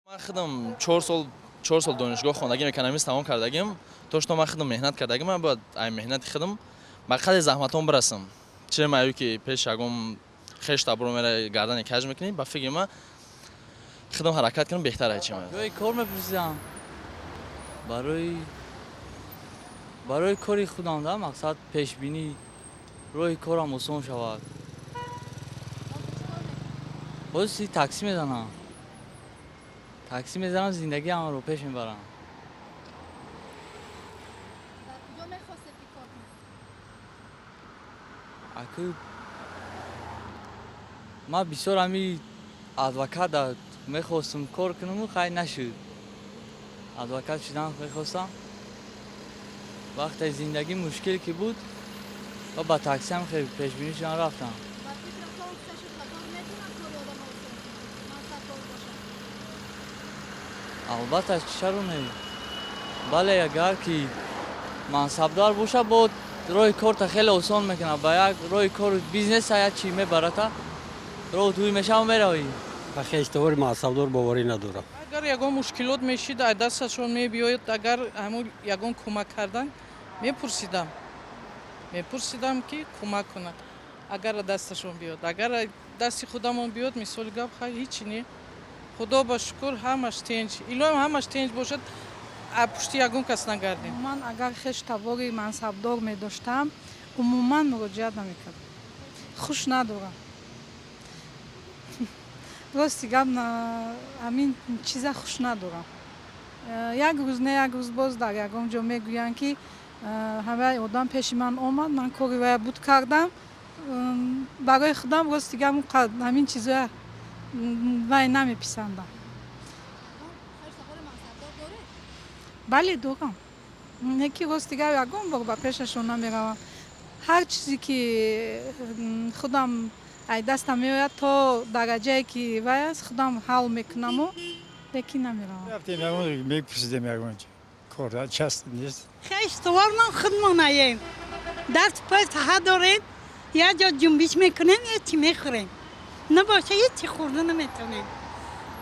Ман худам 4 сол донишгоҳ хондагим, экономист тамом кардагим. То что ман худам меҳнат кардагим, ман бояд ай меҳнати худам ба қадри заҳматон бирасам. Че маю ки пеш ягон хеш табро мера, гардани каж мекунӣ. Ба фикри ман, худам ҳаракат кунам беҳтар ай чима. Ҷои кор мепурсидам барои кори худам, да мақсад пешбинӣ, роҳи корам осон шавад. Ҳозир таксӣ мезанам, таксӣ мезанам, зиндагиамро пеш мебарам. Дар куҷо мехостед, ки кор кунед? Аку, ман бисёр ҳами адвоката мехостум кор кунаму хай нашуд. Адвокат шудан мехостам. Вақте зиндагӣ мушкил ки буд ва ба таксиам хеле пешбинӣ шудан рафтам. Ба фикрам, то шуд, метавонад кори одам осон кунад, мансабдор бошад? Албатта, чаро не? Бале, агар ки мансабдор боша, бо роҳи корта хеле осон мекунад. Ба як роҳи кор, бизнеса, як чи мебарата, роҳ туй мешава, меравӣ. Ба хештавори мансабдор боварӣ надорам. Агар ягон мушкилот мешид, аз дасташон мебиёяд, агар ҳамун ягон кӯмак кардан, мепурсидам, ки кӯмак кунад, агар аз дасташон биёд. Агар аз дасти худамон биёд, мисоли гап, хай, ҳичи не. Худо ба шукр, ҳамаш тинҷ, илоҳим, ҳамаш тинҷ бошад, аз пушти ягон кас нагардем. Ман агар хештавори мансабдор медоштам, умуман муроҷиат намекардам. Хуш надорам, рости гап, ҳамин чиза хуш надорам. Як рӯз не, як рӯз боз дар ягон ҷо мегӯянд, ки ҳамаи одам пеши ман омад, ман кори вая буд кардам. Барои худам, рости гап, ҳамин чизоя вай намеписандам. Хештавори мансабдор доред? Бале, дорам, не ки, рости гап, ягон бор ба пешашон намеравам. Ҳар чизе ки худам ай дастам меояд, то дараҷае ки вай аст, худам ҳал мекунаму, лекин намеравам. Рафтем, ягон мепурсидем, ягон кор част нест. Хештавор мо худмонаем, даст пой саҳат дорем, як ҷо ҷунбиш мекунем, ҳечи мехӯрем. Набоша, ҳечи хӯрда наметавонем.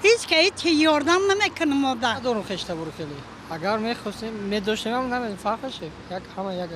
Ҳеч ка ҳечи ёрдам намекунам мода. Надорум хештавор хеле. Агар мехостем, медоштем, ҳам намедонем фарқаше, як ҳама як.